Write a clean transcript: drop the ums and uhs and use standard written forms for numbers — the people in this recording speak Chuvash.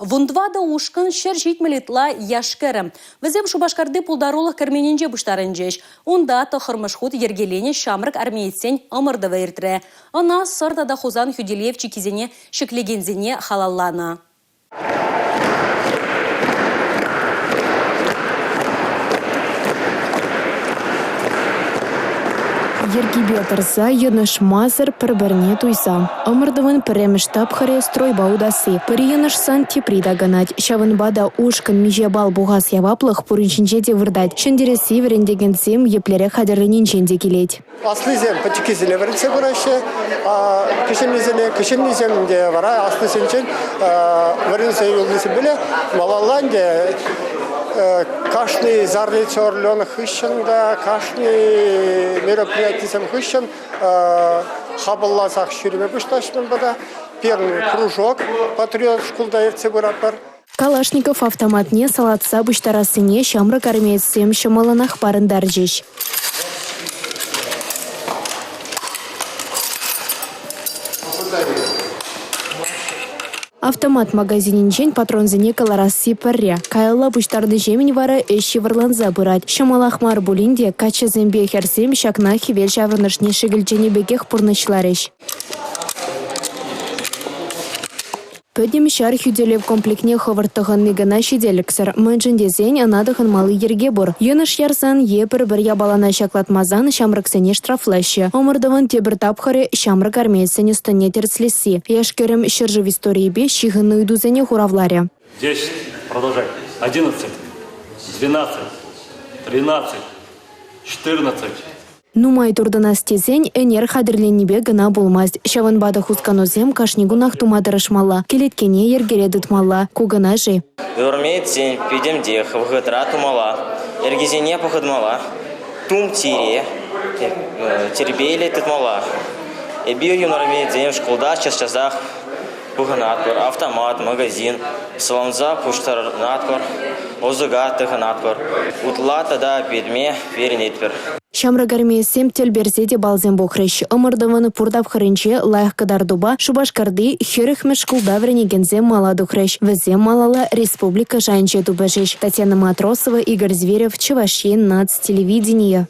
14 ушкӑн 170 ытла яш-кӗрӗм. Вӗсем Шупашкарти пултарулӑх керменӗнче пуҫтарӑнчӗҫ. Унта тӑххӑрмӗш хут йӗркеленӗ ҫамрӑк армеецсен ӑмӑртӑвӗ иртрӗ. Ӑна Сӑр тата Хусан хӳтӗлев чиккисене ҫӗклекенсене халалланӑ. Йӗркипе тӑрса, йӑнӑшмасӑр, пӗр-пӗрне туйса. Ӑмӑртӑвӑн пӗрремӗш тапхӑрӗ стройпа утасси. Пӗри йӑнӑшсан тепри такӑнать. Ҫавӑнпа та ушкӑн миҫе балл пухас яваплӑх пурин ҫинче те выртать. Ҫӗнтересси вӗрентекенсем еплерех хатӗрленинчен те килет. Аслисем пӗчӗккисене вӗрентсе пыраҫҫӗ, кӗҫӗннисене кӗҫӗннисем те вара аслисенчен вӗренсе юлнисемпеле малалла ӗнтӗ кашни зарница Орленок хыҫҫӑн та, кашни мероприятисем хыҫҫӑн хапӑлласах ҫӳреме пуҫлаҫҫӗ ман пата. Первый кружок патриот шкулта ертсе пыратпӑр. Калашников автоматне салатса пуҫтарассине ҫамрӑк армеецсем ҫӑмӑллӑнах парӑнтарчӗҫ. Автомат магазинӗнчен патронсене кӑларасси пӗрре. Каялла пуҫтарнӑҫемӗн вара ӗҫ йывӑрланса пырать. Ҫӑмӑлах мар пулин те каччӑсемпе хӗрсем ҫакна хӗвел ҫаврӑнӑшне шӗкӗлченӗ пекех пурнӑҫларӗҫ. Пӗтӗм ҫар хӳтӗлев комплектне хӑвӑрт тӑхӑнни кӑна ҫителӗксӗр, мӗншӗн тесен ӑна тӑхӑнмалли йӗрке пур. Йӑнӑш ярсан е пӗр-пӗр япалана ҫаклатмасан ҫамрӑксене штрафлаҫҫӗ. Ӑмӑртӑвӑн тепӗр тапхӑрӗ – ҫамрӑк армеецсен ӑс-тӑнне тӗрӗслесси. Яш-кӗрӗм ҫӗршыв историйӗпе ҫыхӑннӑ ыйтусене хуравларӗ. Десять, продолжай. Одиннадцать, двенадцать, тринадцать, четырнадцать. Нумай туртӑнас тесен ӗнер хатӗрленнипе кӑна пулмасть. Ҫавӑнпа та хусканусем кашни кунах тума тӑрӑшмалла, кӗлеткене йӗркере тытмалла. Ку кӑна-ши? Юрмейтсен пӗтӗмпех вӑхӑтра тумалла, йӗркесене пӑхӑнмалла, тум-тире тирпейлӗ тытмалла. Эпир юнармейсем шкулта час-часах пухӑнатпӑр, автомат, магазин, салонса пуҫтарӑнатпӑр, ӑсӑка тӑхӑнатпӑр, утла тата петме вӗренетпӗр. Ҫамрӑк армеецсем тӗл персе те балсем пухрӗҫ. Ӑмӑртӑвӑн пур тапхӑрӗнче лайӑх кӑтартупа Шупашкарти 40-мӗш шкулта вӗренекенсем мала тухрӗҫ. Вӗсем малалла республика шайӗнче тупӑшӗҫ. Татьяна Матросова, Игорь Зверев, Чӑваш Ен наци телевиденийӗ.